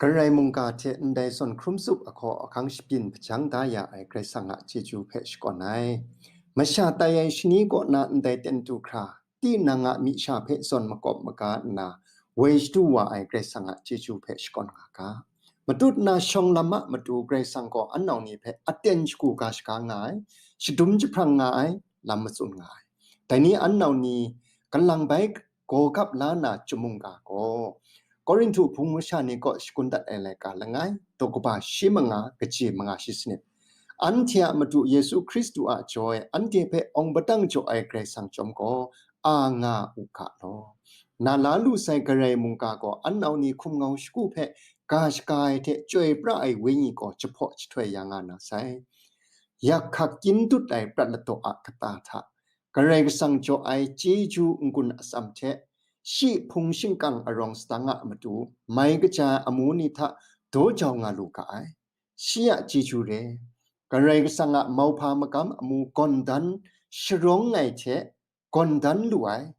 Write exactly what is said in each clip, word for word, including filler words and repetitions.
Karai mungga hte ndai zawn hkrum tsup ahkaw ahkang shabyin hpajang da ya ai Karai Kasang a chyeju hpe shakawn ai. Masha tai ai shani kaw na ndai ten du hkra, tinang a myit sha hpe zawn makawp maga nna, woi shadu wa ai Karai Kasang a chyeju hpe shakawn nga ga. Matut na shawng lam a matu Karai Kasang gaw anau ni hpe aten shagu ga shaga nga ai, shadum jahprang nga ai, lam matsun nga ai. Dai ni anau ni galang bai gaw gap la na chyum mungga gaw, Korinhtu hpung masha ni kaw shakun dat ai laika langai, daw kaba shi manga, kaji manga shi sanit. Anhte a Madu Yesu Hkristu a jaw e anhte hpe awng padang jaw ai Karai Kasang chyawm gaw, a nga u ga law. Na la lu sai Karai mungga gaw anau ni hkum ngau shagu hpe ga shaga ai hte chyoi pra ai Wenyi gaw jahpaw jahtoi ya nga na sai. Yak hkak kyin dut ai prat ladaw a kata hta, Karai Kasang jaw ai chyeju n-gun atsam hte, shi hpung shingkang arawng sadang a matu, mai kaja ai amu ni hta daw jau nga lu ga ai. Shi a chyeju re, Karai Kasang a mauhpa magam amu gawn dan sharawng ai hte gawn dan lu ai,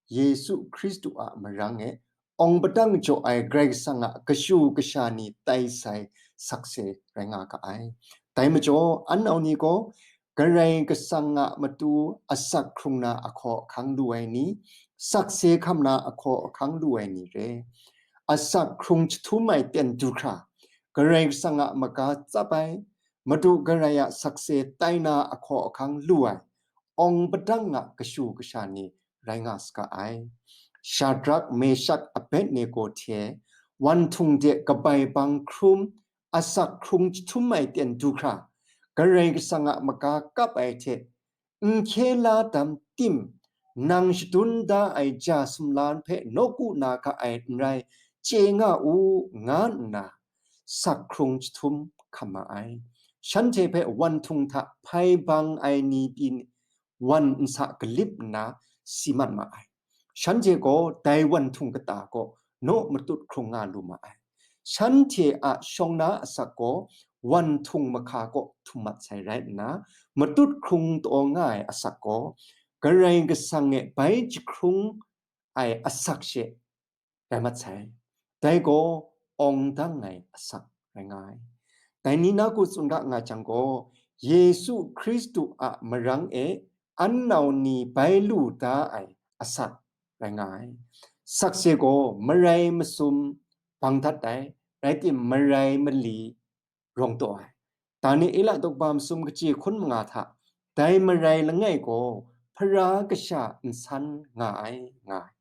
Yesu Hkristu a marang e awng padang jaw ai Karai Kasang a kashu kasha ni tai sai sakse rai nga ga ai. Dai majaw, anau ni gaw Karai Kasang a matu asak hkrung na ahkaw ahkang lu ai ni, sakse hkam na ahkaw ahkang lu ai ni re. Asak hkrung jahtum ai ten du hkra, Karai Kasang a maga tsap ai, Madu Karai a sakse tai na ahkaw ahkang lu ai, awng padang a kashu kasha ni rai nga saga ai. Shadrak, Meshak, Abednego hte wanhtung de kabai bang hkrum asak hkrung jahtum ai ten du hkra, Karai Kasang a maga kap ai hte n hkye la dam tim, nang shadun da ai ja sumla hpe nawku na ga ai n rai, chye nga u, nga nna, sak hkrung jahtum hkam ma ai. Shanhte hpe wanhtung hta hpai bang ai ni pyi wan nsa galip nna si mat ma ai. Shanhte gaw dai wanhtung kata kaw naw matut hkrung nga lu ma ai. Shanhte a shawng na asak gaw wanhtung mahka kaw htum mat sai rai nna, matut hkrung taw nga ai asak gaw Karai Kasang e bai jahkrung ai asak she rai mat sai. Dai gaw awng dang ai asak rai nga ai. Dai ni na ku tsun ga nga jang gaw, Yesu Hkristu a marang e annau ni bai lu da ai asak rai nga ai. Sakse gaw marai masum bang dat ai, rai tim marai mali rawng taw ai. Daniela daw kaba masum kaji hkun manga hta, dai marai langai gaw hpara kasha nsan nga ai, nga ai.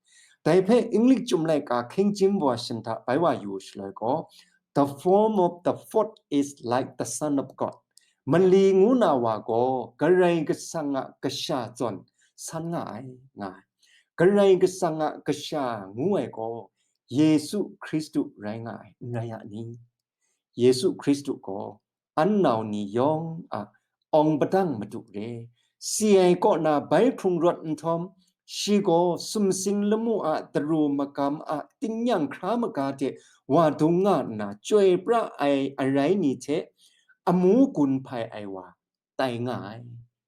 Dai hpe English Chyum Laika King James Version hta bai wa yu shaloi gaw, "The form of the fourth is like the Son of God." Mali ngu na wa gaw Karai Kasang a kasha zawn san nga ai, nga ai. Karai Kasang a kasha ngu ai gaw Yesu Hkristu rai nga ai, n rai a ni? Yesu Hkristu gaw annau ni yawng a awng padang madu re. Si ai kaw na bai hkrung rawt nhtawm, shi gaw sumsing lamu a daru magam a tingnyang hkra maga hte wa dung nga nna, chyoi pra ai arai ni hte amu gun hpai ai wa tai nga ai.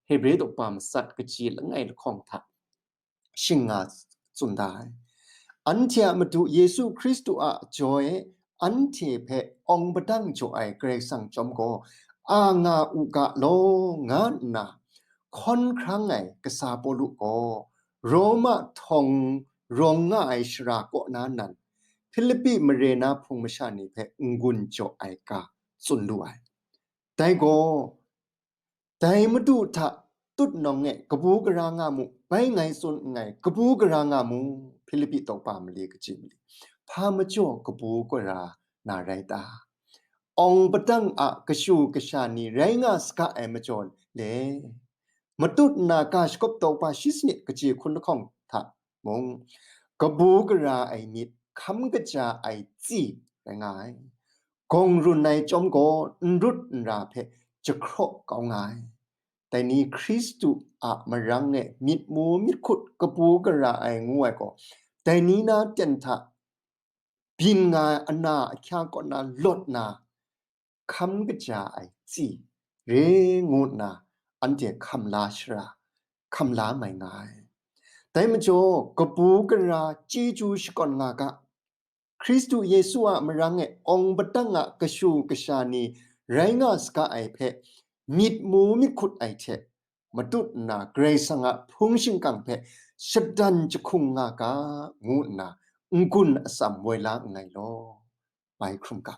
Hebre daw kaba matsat kaji langai lahkawng hta shing nga tsun da ai. Anhte a Madu Yesu Hkristu a jaw e anhte hpe awng padang jaw ai Karai Kasang chyawm gaw, a nga u ga law, nga nna hkawn hkrang ai kasa Pawlu gaw Roma htawng rawng nga ai shara kaw na nan, Hpilipi mare na hpung masha ni hpe n-gun jaw ai ga tsun lu ai. Dai gaw, dai Madu hta tut nawng e kabu gara nga mu, bai ngai tsun nngai, kabu gara nga mu, Hpilipi daw kaba mali kaji mali. Hpa majaw kabu gara na rai ta? Awng padang a kashu kasha ni rai nga saga ai majaw le. Matut nna ga shagawp daw kaba shi sanit kaji hkun lahkawng hta mung, kabu gara ai myit, hkam kaja ai tsi rai nga ai. Gawng run ai chyawm gaw n rut n ra hpe jahkraw kau nga ai. Dai ni Hkristu a marang e myit mu myit hkut kabu gara ai ngu ai gaw, dai ni na ten hta byin nga ai ana ahkya kaw na lawt na, hkam kaja ai tsi re ngu nna anhte hkam la shara, hkam la mai nga ai. Dai majaw, kabu gara chyeju shakawn nga ga, Hkristu Yesu a marang e awng padang a kashu kasha ni rai nga saga ai hpe myit mu myit hkut ai hte matut nna Karai Kasang a hpung shingkang hpe shadan jahkung nga ga, ngu nna n-gun atsam woi la nngai law. Bai hkrum ga.